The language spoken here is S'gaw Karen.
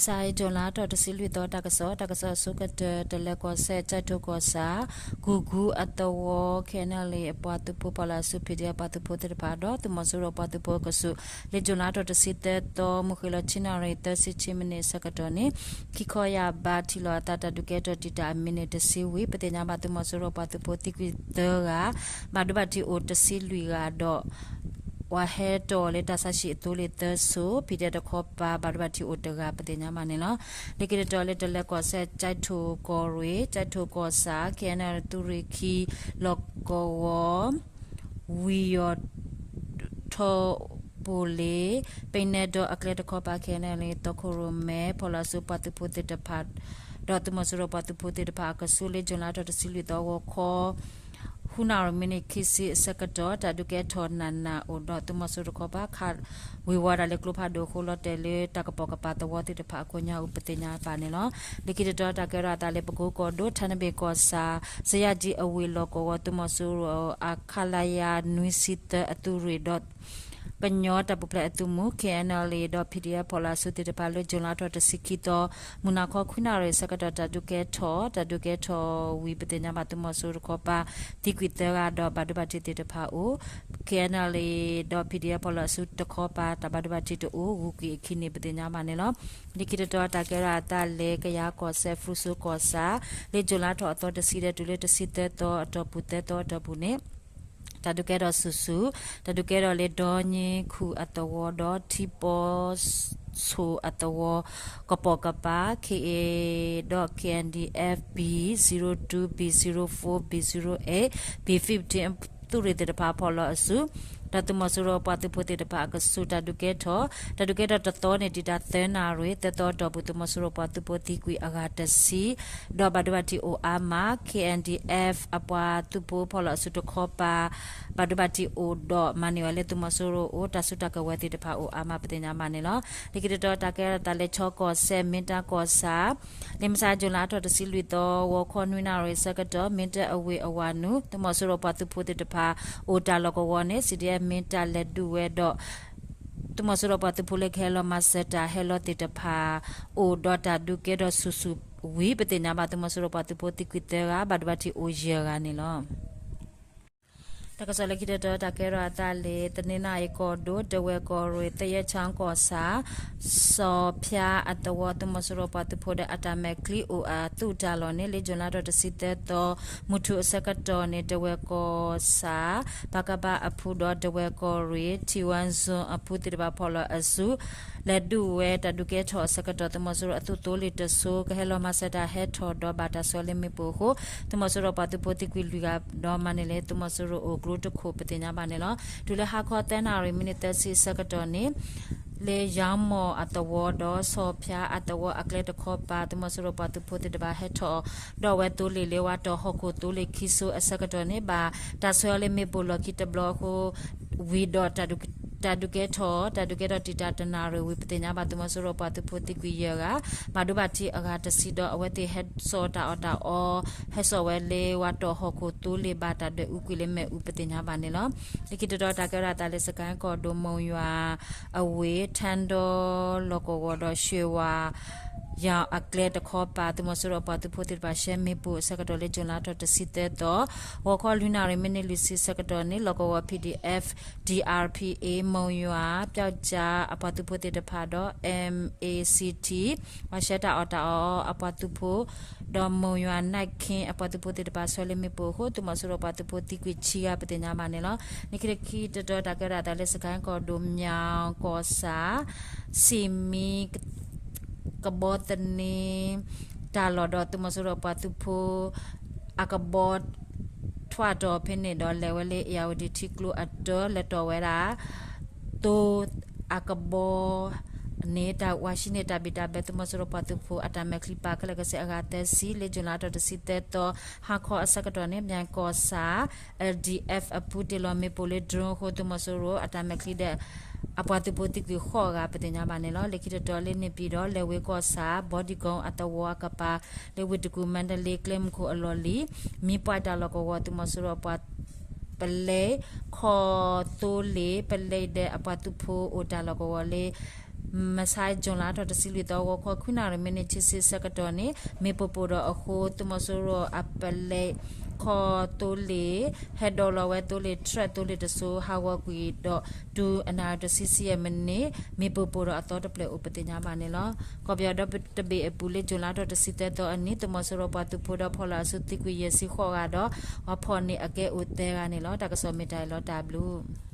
မုၢ်ဆါအံၤ June လါထီၣ်တဆံလွံၢ်သီ တၢ်ကစီၣ်, တၢ်ကစီၣ်အဆိကတၢၢ် တလဲၤကီၢ်စဲၣ် ကၠဲးထိၣ်ကီၢ်ဆၣ် ကူၤကူၤအသဝီ K N L A အပှၤသုးဖိဖီၣ်လီၤအစု P D F အပှၤသုးဖိသ့ၣ်တဖၣ်ဒီး သုးမီၤစိရိၤပှၤသုးဖိအကဆူး လၢ June လါထီၣ်တဆံသၢသီ မုၢ်ဃ့ၢ်လီၤဆံနၣ်ရံၣ် သၢဆံဆံမံးနံးအဆၢကတီၢ်န့ၣ် ခံခီယာ်ဘးထံၣ်လိာ်အသး တၢ်ဒုးကဲထီၣ်တံာ်တာ်အမံးနံးတဆံဝံၤ ပသ့ၣ်ညါဘၣ်သုးမီၤစိရိၤပှၤသုးဖိသံကွံာ်သၢဂၤ, ဘၣ်ဒိဘၣ်ထံးအိၣ်တဆံလွံၢ်ဂၤဒီး ပှၤဟဲတီၢ်လၢတၢ်ဆါဟံၣ်အသိလ့ၣ်သၢစိၤ, P D F တခီပၤ ဘၣ်ဒိဘၣ်ထံးအိၣ်တဂၤ ပသ့ၣ်ညါဘၣ်န့ၣ်လီၤ. လၢခံတတီၤလၢတလဲၤကီၢ်စဲၣ် ကၠဲးထိၣ်ကီၢ်ရ့ၣ် ကၠဲးထိၣ်ကီၢ်ဆၣ် K N L A သုးရ့ၣ်ခံ လီၢ်ကဝီၤ ဝံၤယီၢ် ထီၣ်ပိၢ်လ့ၣ် ပံနဲဒီးအကျဲတခီပၤ K N L A သီခိၣ်ရိၣ်မဲ ဖီၣ်လီၤအစုပှၤသုးဖိသ့ၣ်တဖၣ် ဒီးသုးမီၤစိရိၤပှၤသုးဖိသ့ၣ်တဖၣ်အကဆူး လၢ June လါထီၣ်တဆံလွံၢ်သီ ဂီၤခီ ဃုနၣ်ရံၣ်မံးနံးခံဆံအဆၢကတီၢ် တၢ်ဒုးကဲထီၣ်နးနးအိၣ်ဒီး သုးမီၤစိရိၤတခီပၤ ခးဝ့ၤဝီၤတၢ်လၢကျိဖးဒိၣ်အဃိ လီၤတဲာ်လၢတၢ်ကပိာ်ကပၤသဝီသ့ၣ်တဖၣ်အကိးညါအူ ပသ့ၣ်ညါဘၣ်န့ၣ်လီၤ. လၢခံတတီၤ တၢ်ကဲထီၣ်အသးလၢပကိကီၢ်ဒိၣ် ထနဘ့ၣ်ကီၢ်ဆၣ် စယၣ်ကၠံအဝ့ၢ်လီၢ်ကဝီၤ သုးမီၤစိရိၤ ခလရ နွံဆံသၢ အသုးရ့ၣ်ဒီး ကညီတၢ်ပူၤဖျဲးအသုးမုၢ် K N L A ဒီး P D F ဖီၣ်လီၤအစုသ့ၣ်တဖၣ်လၢ June လါထီၣ်တဆံခံသီ မုၢ်နၤခီခွံနၣ်ရံၣ်အဆၢကတီၢ် တၢ်ဒုးကဲထီၣ်, တၢ်ဒုးကဲထီၣ်ဝံၤ ပသ့ၣ်ညါဘၣ်သုးမီၤစိရိၤတခီပၤ သံကွံာ်သၢဂၤဒီး ဘၣ်ဒိဘၣ်ထံးသ့ၣ်တဖၣ်အိၣ်, K N L A ဒီး P D F ဖီၣ်လီၤအစုတခီပၤ တၢ်ဘၣ်ဒိဘၣ်ထံးတအိၣ် ဂုၤကွံာ်အခံန့ၣ် ပသ့ၣ်ညါဘၣ်န့ၣ်လီၤ. လၢခံတတီၤ တၢ်ကဲထီၣ်အသးလၢ ကယၤကီၢ်စဲၣ် ဖရူဆိုကီၢ်ဆၣ် လၢ June လါထီၣ်အသီတဆံဒီးတုၤလၢတဆံသၢသီအတီၢ်ပူၤ သၢသီအတီၢ်ပူၤန့ၣ် တၢ်ဒုးကဲထီၣ်ဆူၣ်ဆူၣ်, တၢ်ဒုးကဲထီၣ်လၢ ဒီနံခူၣ်အသဝီဒီး ထံပီဆိၣ်အသဝီ ကပိာ်ကပၤ K A ဒီး K N D F B zero two B zero four B zero eight B fifteen သုးရ့ၣ်သ့ၣ်တဖၣ်ဖီၣ်လီၤအစု ဒီးသုးမီၤစိရိၤပှၤသုးဖိသ့ၣ်တဖၣ်အကဆူး တၢ်ဒုးကဲထီၣ်, တၢ်ဒုးကဲထီၣ်တသီန့ၣ် တံာ်တာ်သၢနၣ်ရံၣ်, သၢသီအတီၢ်ပူၤ သုးမီၤစိရိၤပှၤသုးဖိသံကွံာ်အဂၤတဆံ ဒီးဘၣ်ဒိဘၣ်ထံးအိၣ်အါမး, K N D F အပှၤသုးဖိဖီၣ်လီၤအစုတခီပၤ ဘၣ်ဒိဘၣ်ထံးအိၣ်ဒီးမၤန့ၢ်ဝဲလၢသုးမီၤစိရိၤအအိၣ် တၢ်စုတၢ်ကဝဲၤသ့ၣ်တဖၣ်အိၣ်အါမး ပသ့ၣ်ညါဘၣ်န့ၣ်လီၤ. လၢခံတတီၤ တၢ်ကဲထီၣ်အသးလၢ ခၠီကီၢ်စဲၣ် မ့ၢ်တၢ်ကီၢ်ဆၣ် လၢမုၢ်ဆါ June လါထီၣ်တဆံလွံၢ်သီ ဂီၤခီနွံနၣ်ရံၣ်အဆၢကတီၢ် မ့ၢ်တၢ်အဝ့ၢ်အဝၤနုာ် သုးမီၤစိရိၤပှၤသုးဖိသ့ၣ်တဖၣ် အိၣ်တၢ်လီၢ်ကဝီၤန့ၣ် C D F မ့ၢ်တၢ်လဲၤဒုးဝဲဒီး သုးမီၤစိရိၤပှၤသုးဖိလၢကဟဲလီၤမၤစၢၤတၢ်ဟဲလီၤသ့ၣ်တဖၣ် အိၣ်ဒီးတၢ်ဒုးကဲထီၣ်ဆူၣ်ဆူၣ်ဝံၤ ပသ့ၣ်ညါဘၣ်သုးမီၤစိရိၤပှၤသုးဖိသံကွံာ်သၢဂၤ ဘၣ်ဒိဘၣ်ထံးအိၣ်ယဲၢ်ဂၤန့ၣ်လီၤ. တၢ်ကစီၣ်လၢခံတတီၤ တၢ်ကဲထီၣ်အသးလၢ တနီသရံၣ်ကီၢ်ဒိၣ် ဒဝဲၢ်ကီၢ်ရ့ၣ် သယဲၣ်ဆၣ်ကီၢ်ဆၣ် စီၤဖၠါအသဝီ သုးမီၤစိရိၤပှၤသုးဖိဒီးအတၢ်မဲာ်ချံအိၣ်အသူၣ်တၢ်လီၢ်န့ၣ် လၢ June လါထီၣ်တဆံသၢသီ မုၢ်ထူၣ်အဆၢကတီၢ်န့ၣ် ဒဝဲၢ်ကီၢ်ဆၣ် ပကဖ အဖုဒီး ဒဝဲၢ်ကီၢ်ရ့ၣ် ထံဝၣ် zone အဖုသ့ၣ်တဖၣ်ဖီၣ်လီၤအစု လဲၤဒုးဝဲတၢ်ဒုးကဲထီၣ်အဆၢကတီၢ် သုးမီၤစိရိၤအသုးသိလ့ၣ်တစိၤ ကဟဲလီၤမၤစၢၤတၢ်ဟဲထီၣ်ဒီးဘၣ်တၢ်ဆှၢလၢမ့ၣ်ပိၢ်အဃိ သုးမီၤစိရိၤပှၤသုးဖိသံကွံာ်လွံၢ်ဂၤဒီးမၤန့ၢ်လၢသုးမီၤစိရိၤအိၣ်ကျိတခိၣ် ပသ့ၣ်ညါဘၣ်န့ၣ်လီၤ. တုၤလၢဟါခီသၢနၣ်ရံၣ်မံးနံးသၢဆံအဆၢကတီၢ်န့ၣ် လၢယါမီၢ်အသဝီဒီး စီၤဖၠါအသဝီအကျဲတခီပၤ သုးမီၤစိရိၤပှၤသုးဖိသ့ၣ်တဖၣ်ဟဲထီၣ် ဒီးဝဲသိလ့ၣ်လၢဝါတီၢ်ဟီၣ်ခိၣ်သိလ့ၣ်ခံစိအဆၢကတီၢ်န့ၣ် ဘၣ်တၢ်ဆှၢအီၤလၢမ့ၣ်ပိၢ်လီၢ်ခံတဘျီအဃိ ဝံၤဒီး တၢ်ဒုးကဲထီၣ် တၢ်ဒုးကဲထီၣ်တံာ်တာ်တနၣ်ရံၣ်ဝံၤ ပသ့ၣ်ညါဘၣ် သုးမီၤစိရိၤပှၤသုးဖိသံကွံာ်ယဲၢ်ဂၤ, ဘၣ်ဒိဘၣ်ထံးအဂၤတဆံဒီး အဝဲသ့ၣ်ဟဲစိာ်တၢ်အီၣ်တၢ်အီ ဟဲစိာ်ဝဲလၢဝါတီၢ်ဟီၣ်ခိၣ်သိလ့ၣ် ဘၣ်တၢ်ဒွဲၣ်အူကွံာ်လၢမ့ၣ်အူ ပသ့ၣ်ညါဘၣ်န့ၣ်လီၤ. လၢခံတတီၤ တၢ်ကဲထီၣ်အသးလၢ စကဲၣ်ကီၢ်ဒိၣ် မိၢ်ယွၤအဝ့ၢ် ထၣ်ဒီလီၢ်ကဝီၤဒီး ရွှ့ၣ်ဝါ ယၣ်အကျဲတခီပၤ သုးမီၤစိရိၤပှၤသုးဖိသ့ၣ်တဖၣ် ရှဲမ့ၣ်ပိၢ်အဆၢကတီၢ်လၢ June လါထီၣ်တဆံသၢသီ ဂီၤခီလွံၢ်နၣ်ရံၣ်မံးနံးလွံၢ်ဆံအဆၢကတီၢ်န့ၣ် လီၢ်ကဝီၤ P D F, D R P A မိၢ်ယွၤ ပျီကၠါအပှၤသုးဖိသ့ၣ်တဖၣ်ဒီး M A C T ပှၤရှဲတၢ်အီၣ်တၢ်အီအပှၤသုးဖိ ဒီးမိၢ်ယွၤ night king အပှၤသုးဖိသ့ၣ်တဖၣ် ဆှၢလၢမ့ၣ်ပိၢ်အဃိ သုးမီၤစိရိၤပှၤသုးဖိသံကွံာ်ဆံဂၤ ပသ့ၣ်ညါဘၣ်န့ၣ်လီၤ. လၢခံတခံတတီၤ တၢ်ကဲထီၣ်အသးလၢ စကဲၣ်ကီၢ်ဒိၣ် မၠၣ်ကီၢ်ဆၣ် စံၣ်မံ ကဘီသန့ တၢ်လီၢ်ဒီး သုးမီၤစိရိၤပှၤသုးဖိ အကဘီ ထွဲတီၤဖဲန့ၣ်ဒီး လဲၤဝဲလၢ အ့ၣ်ယၣ်ဝတံၣ်ထံကျိအတၢ် လဲၤတီၢ်ဝဲဒၣ် သိ အကဘီ န့ၣ် တၢ်ဝၤဆံန့ၣ် တၢ်ဘံၣ်တၢ်ဘၢ သုးမီၤစိရိၤပှၤသုးဖိ အတၢ်မဲာ်ချံပာ်ခဲလၢာ်ကစ့ၢ်အဂၤသၢဆံ လၢ June လါထီၣ်တဆံသၢသီ ဟါခီအဆၢကတီၢ်န့ၣ် မၠၣ်ကီၢ်ဆၣ် L D F အဖုတ့ၢ်လီၤမ့ၣ်ပိၢ်လၢ drone အဃိ သုးမီၤစိရိၤအတၢ်မဲာ်ချံဒီး အပှၤသုးဖိသံကွံာ်ဃိးဂၤ ပသ့ၣ်ညါဘၣ်န့ၣ်လီၤ. လၢခံတတီၤလၢန့ၣ်ပၠံၣ်ဒီး လဲၤဝ့ၤကီၢ်ဆၣ် ဘီဒံၣ်ကိၣ်အသဝီအကပၤ လၢဝ့ၢ်တကူၣ် မါဒလ့ ကျဲမုၢ်ခိၣ်အလီၢ်လံၤ မံပှၢ်တၢ်လီၢ်ကဝီၤ သုးမီၤစိရိၤအပှၤ ပလဲ ခီသိလ့ၣ် ပလဲဒီးအပှၤသုးဖိအိၣ်တၢ်လီၢ်ကဝီၤလၢ မဆါ June လါထီၣ်တဆံလွံၢ်သီ ဂီၤခီခွံနၣ်ရံၣ် မံးနံးခံဆံဆၢကတီၢ်န့ၣ် မ့ၣ်ပိၢ်ပိၢ်ဒီးအဃိ သုးမီၤစိရိၤအပလဲခီသိလ့ၣ် ဟဲဒိးလီၤဝဲသိလ့ၣ် truck သိလ့ၣ်တစိၤ ဟးဂီၤကွံာ်ဒီး တုၤအနၣ်ရံၣ်တဆံဆံယဲၢ်မံးနံး မ့ၣ်ပိၢ်ပိၢ်ဒီးအသီတဖျၢၣ်အိၣ်ပသ့ၣ်ညါဘၣ်န့ၣ်လီၤ. ကီၢ်ပယီၤဒီတဘ့ၣ်အပူၤလၢ June လါထီၣ်တဆံသၢသီအနံၤ သုးမီၤစိရိၤပှၤသုးဖိဒီးဖီလာ်အစုသံကွံာ်ယဲၢ်ဆံဃိးဂၤဒီး အဖီၣ်န့ၢ်အကဲအိၣ်သၢဂၤန့ၣ်လီၤ. တၢ်ကစီၣ်မ့ၢ်တၢ်အံၤလီၤ တၢ်ဘျုး